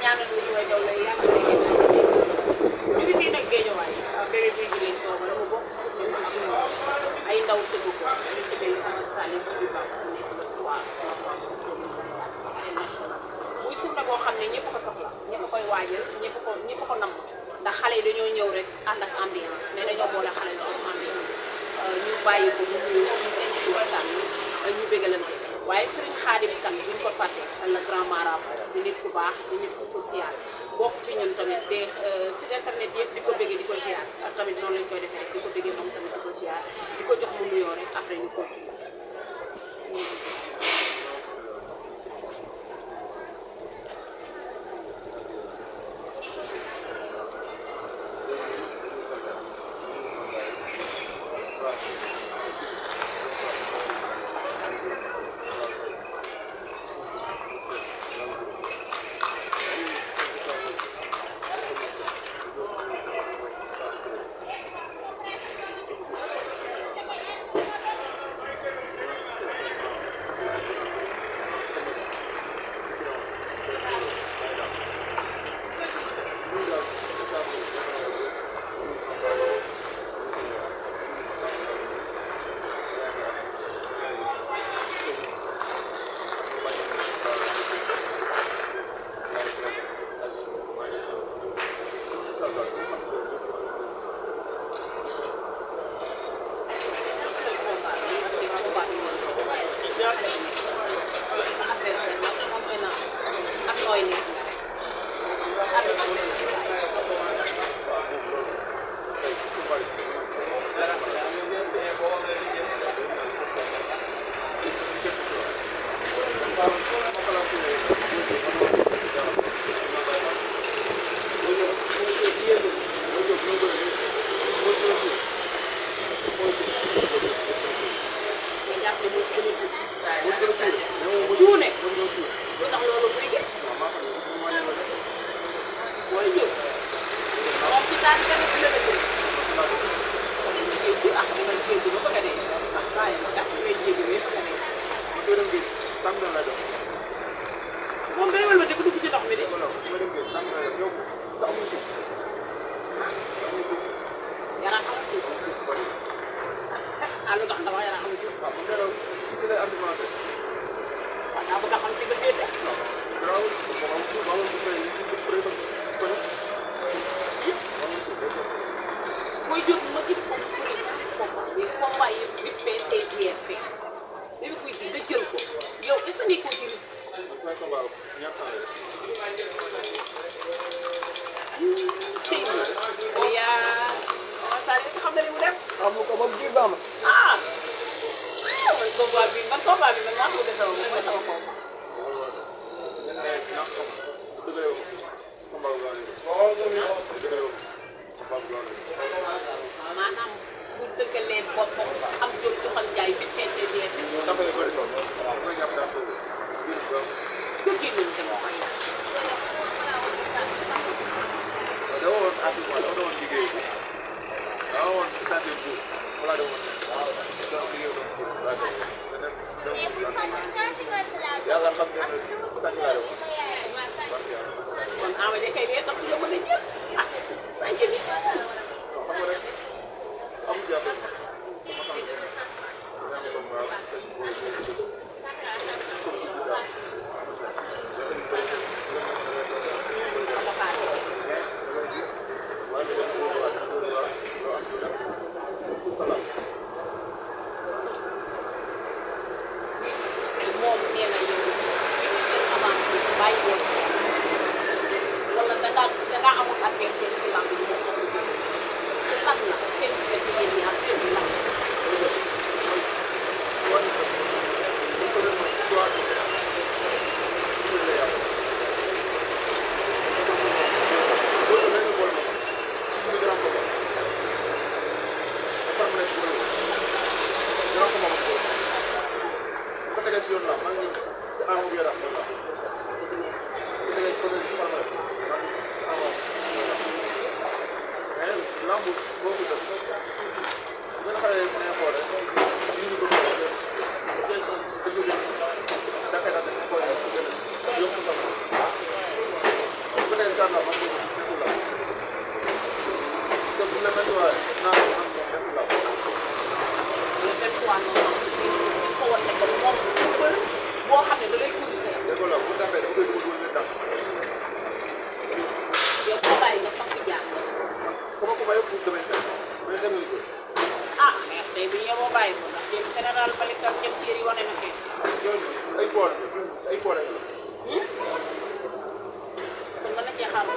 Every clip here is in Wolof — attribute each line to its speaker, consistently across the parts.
Speaker 1: ñaanal suñu way daw lay yàlla ñu ngi fii nag Géejawaay bébé buy jigéen toogal mu bokk si ñu am ay ndaw tëgg ko ñu ci benn Amar Salim ci biir baax mu nekk le 3 si arène nationale muy surna boo xam ne ñëpp ko soxla ñëpp koy waajal ñëpp ko namm ndax xale yi dañoo ñëw rek ànd ak ambiance mais dañoo boole xale yi ak ambiance ñu bàyyi ko mu nuyu ñu waxtaan ñu bégalante waaye Serigne Khadim Kane buñ ko fàtte le grand marabout di nit ku baax di nit ku social bokk ci ñun tamit de site internet yëpp di ko béggee di ko ziar ak tamit noonu lañ koy defee rek di ko béggee moom tamit di ko ziar di ko jox mu nuyoo rek après ñu continuer.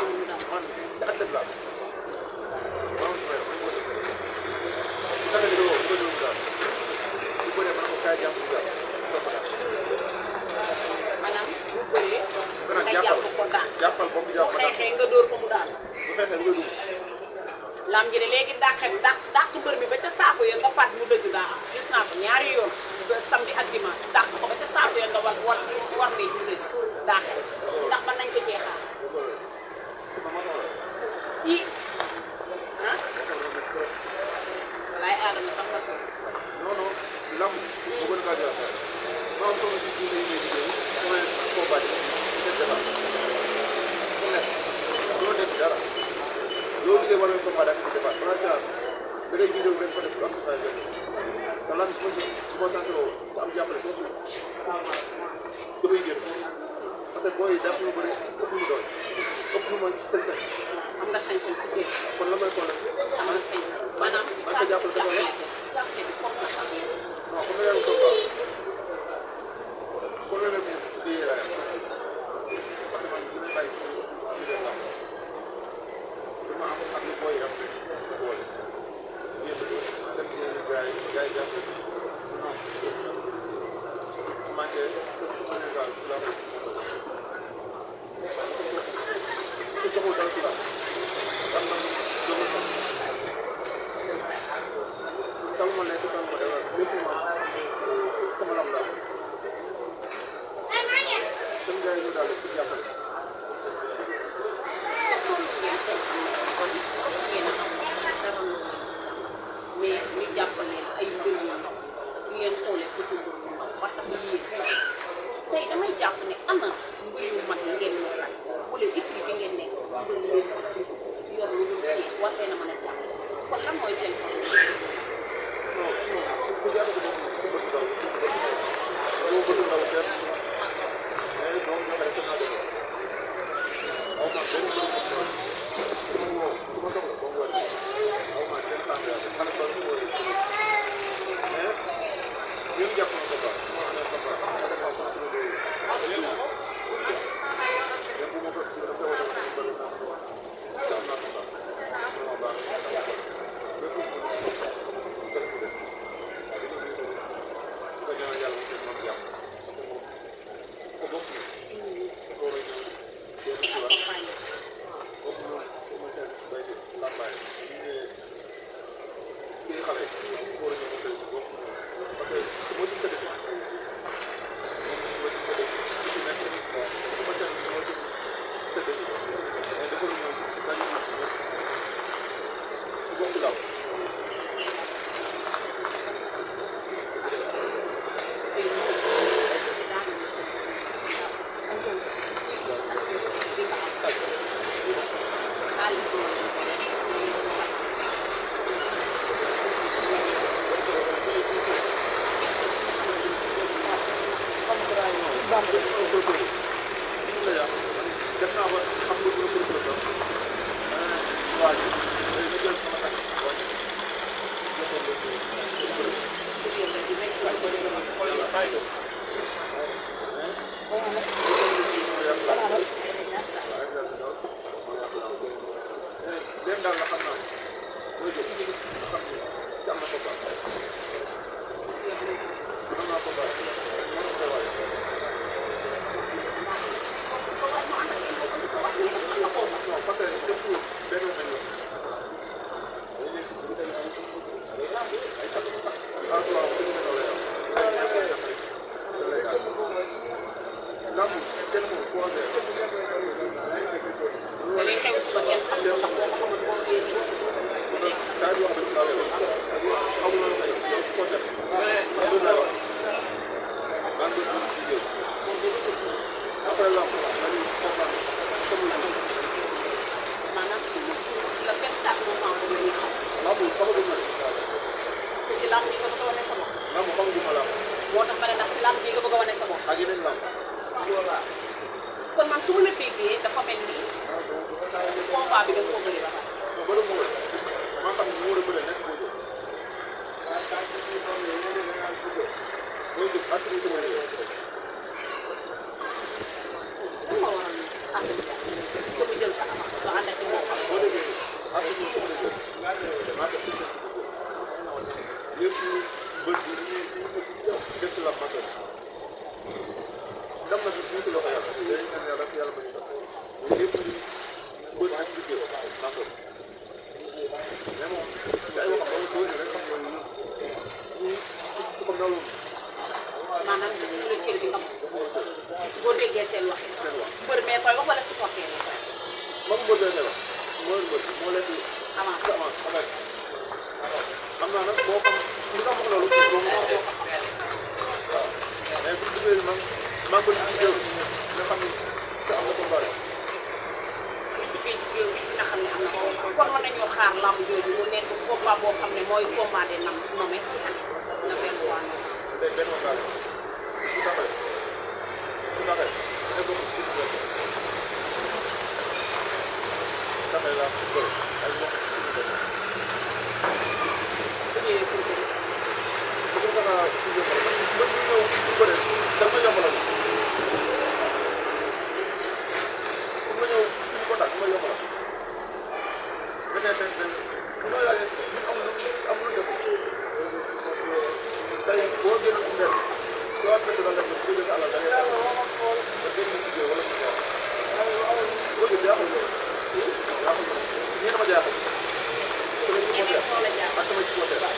Speaker 1: mu dam
Speaker 2: man si atlet laa maanaam si mbéyam man naka la ñu doon mu daal su bëree man ko kaay jàpp mu daal
Speaker 1: maanaam bu bëree nga jàpp ko daan
Speaker 2: jàppal ba mu jàpp
Speaker 1: bu xeexee nga dóor ko mu daan
Speaker 2: bu fekkee nga dugg
Speaker 1: lam ji de léegi dàq mbër mi ba ca saako ya nga pat mu dëgg daa am gis naa ko ñaari yoon samedi ak dimanche dàq ko ba ca saako ya nga war ndey mu dëgg daaxel ndax mën nañ ko jeexaat i ah walaay aadama sax maso
Speaker 2: non non lamb moo gën a kaa jël xaalis non soxna si jiw yi ngay liggéey mooy koo bàyyi def defar su nekk doo def dara loolu liggéey war nañu ko mbaa daal di defar balaa caa da ngay vidéo rek ko def lu am sa fay te lamb su ma sant sa am jàppale foo suuf dafay génn parce que booy def lu bëri si ëpp lu doon ëpp lu ma sañ-sañ
Speaker 1: am nga sañ-sañ ci biir
Speaker 2: kon la may xoolal
Speaker 1: am nga sañ-sañ maanaam
Speaker 2: man ko jàppale ko
Speaker 1: jàppale bi comme ça
Speaker 2: non comme yaa ngi ko baax kon loolu yëpp si biir laa yem parce que man li may bàyyi ñu def lamb dama am lu booy am boole yëpp dem ci yeneen gars yi jàppale non su manqué sa Sénégal la su joxul dara si la am na doomu sax taw ma nekk taw ma defar lépp ma sama lam daal seen gars yi ñu daal di jàppale
Speaker 1: mais ñu jàppale ay mbir yu ndaw ñu leen xoolee petit mbir yu ndaw ba tax yéen tey damay jàpp ne am na mbir yu mag ngeen nekk wala écrit bi ngeen nekk mbir yu leen fa ci yor lu dul ci war leen a mën a jàpp kon lan mooy seen problème
Speaker 2: non ku jàpp ko ci bët ndaw soo bëgg ndaw kenn mais donc ñoo koy def naa def aw ma benn du ma soxla boo ko aw ma kenn tànn yàlla xale ba su wóoree mais ñun jàpp na ko baax su ma amee ko baax ma defal sama produit même bu ma ko da koy wane ko bëri naa ko ci am naa ko baax vraiment baax na sama ko fépp mu def ko def ko ñaan yàlla mu teg moom jàpp parce que moom ko bokk na ko war a ñëw dellu si waat boobu moom sama seen bay bi làmbaay ñu ne kii xale ko war a ñëw mu tëj bokk parce que si moo si tëdd moom moo si tëdd si fi nekk sama seen moo si tëdd mais dafa la ñëw dañu ñëpp ku bokk si laaw def naa ba xam nga bu la sax waa ji nga jël sama takk waa ji leen daal la xam naa mooy jóg nga xam ne ci am na ko baax am naa ko baax mën na ko waay non parce que surtout benn benn dañu nekk si biir ay tàgg à toi c'est une nouvelle lamb kenn ko foo amee
Speaker 1: da lay xew suba kenn xam nga xam nga xamul boo yéen
Speaker 2: saa yu wax dëgg laa xamul tey yow si côté loolu lay wax ànd ak liggéey après lamb dañuy comprendre comme
Speaker 1: maanaam suñu la benn tàgg moment boobu la ñuy xam
Speaker 2: lamb xamaguñ ma
Speaker 1: te si lamb yi nga bëgg a wane sa bopp
Speaker 2: lamb xamaguñ ma lamb
Speaker 1: moo tax ma ne ndax ci lamb yi nga bëgg a wane sa bopp
Speaker 2: ak yeneen lamb
Speaker 1: kon man su ma la déggee dafa mel ni combat bi da nga koo bëri ba pare.
Speaker 2: non bëri ma woon maa xam ne mu war a bëri nekk boo jóg booy gis activité boobu
Speaker 1: lan moo waral activité bi jël sa avance.
Speaker 2: bët bi def si la magal ndam nag ci loxo yàlla day ñaan yàlla rek yàlla ba ñu def mais lépp ci bët expliqué magal mais moom ci ay waxam dama bëgg rek xam nga ñu ci comme loolu
Speaker 1: maanaam ñu la cër bi nga boo déggee seen wax mbër mee koy wax wala supporter yi
Speaker 2: moom mbër day wax moo leen di
Speaker 1: avance
Speaker 2: xam naa nag boo xam li nga wax loolu moom moo ko xam waaw mais bu duggee man ko ci géew nga xam ne sa am na ko bari
Speaker 1: duggee ci géew bi nga xam ne am na ko kon mën nañoo xaar lamb jooju mu nekk combat boo xam ne mooy combat de nommé ci année nga benn waa
Speaker 2: day benn waxtaan su taxee sa ay bokk suñu bopp taxee la bëri ay bokk suñu bopp
Speaker 1: bu ñëwee pour que
Speaker 2: bu ko tax a tuddee ko man ci bëri ñëw bu bëri da nga yombalal pour nga ñëw ci contact ma yombalal nga ne tey bu ma laalee ñu amul def tey boo génn si mbedd soo fekk da nga def bu dee alal da ngay def nga génn ci biir wala mu jaar boo dee jaaxul loolu ñeent ma jaaxul sama supporter ak sama supporter nga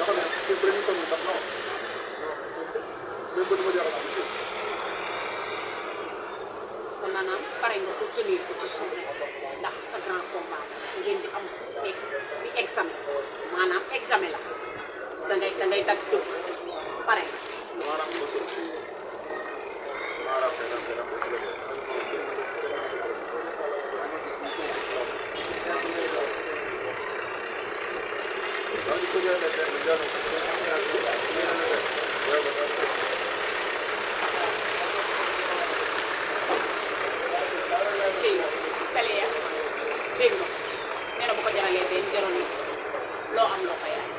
Speaker 2: xam ne pour premier somme sax non même ba du ma jaaxal si
Speaker 1: kon maanaam pare nga pour tenir ko ci suuf ndax sa grand combat ngeen di am ci nekk di examen maanaam examen la da ngay dagg d'office pare nga
Speaker 2: maanaam ma sori maanaam dana ko jëlee
Speaker 1: ci salaire dégg nga nee na bu ko jaralee benn jaroon na loo am loo ko yaay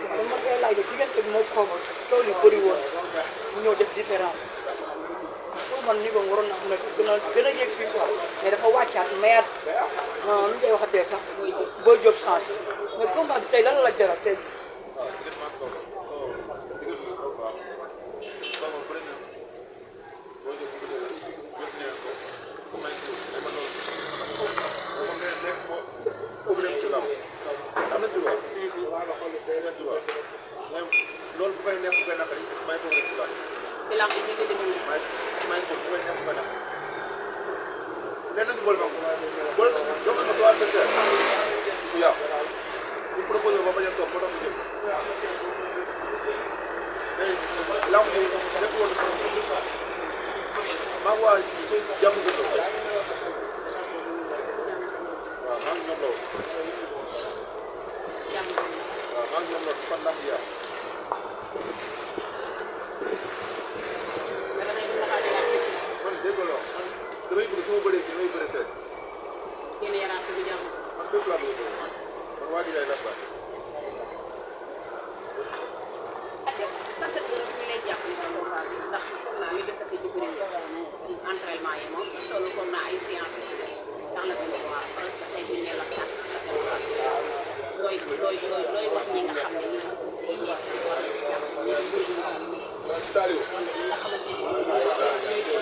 Speaker 3: waaw man kay laaj diggante bi moo kooma tool yi bëri woon mu ñëw def différence pour man niveau waroon naa mën a gën a yéeg fii quoi mais dafa wàccaat mayaat nu ñu koy waxatee sax booy jóg sens mais combat bi tey lan la jaral tey
Speaker 2: loolu bu koy neex bu koy naqari may toog rek si laaj
Speaker 1: ci lamb ji nga demee nii
Speaker 2: may toog bu koy neex bu koy naqari lenn ñu boole ma boole ma jox ma trois adversaire bu yàqu bu proposé ba bañ a toog ba dox mu jëm mais lamb ji nekk woon maa ngi waa jàmm gën waaw maa ngi ñoom loolu
Speaker 1: jàmm
Speaker 2: waaw maa ngi ñoom loolu fan lamb ji yàqu
Speaker 1: dara day taxaw di laaj ci
Speaker 2: man dégg nga loo damay bëgg su ma bëree fii damay bëree fekk
Speaker 1: yéen yaraat bi jàmm
Speaker 2: man fépp laa bëgg man waa ji lay def baat
Speaker 1: acca sant ak gërëm ñu lay jàppale ci combat bi ndax foog naa li desati ci bëri entraînement yi moom fi toll foog naa ay séance ci des ndax la gën a waar presque tey bu ñu la kat looy wax ñi nga xam ne ñu nekk ci war a jàpp
Speaker 2: Saliou
Speaker 1: li nga xamante ni ñooy politique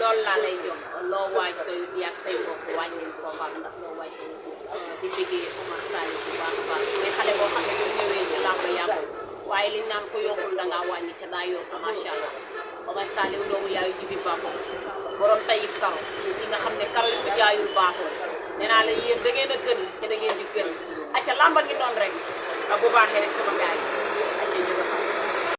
Speaker 1: loolu laa lay jox loo waaj doyut yàgg say mbokk wàññil ko xam ndax loo waaj di liggéey Omar Saliou bu baax a baax muy xale boo xam ne bu ñëwee ci làmb yàggul waaye liñ naan ko yokkul dangaa wàññi ca daa yokk macha allah Omar Saliou doomu yaayu jibi baaxul borom tayif karo ñi nga xam ne karo yu ko jaayul baaxul nee naa la yéen da ngeen a gën te da ngeen di gën acca làmba ngi noonu rek bu baaxee rek sama gaay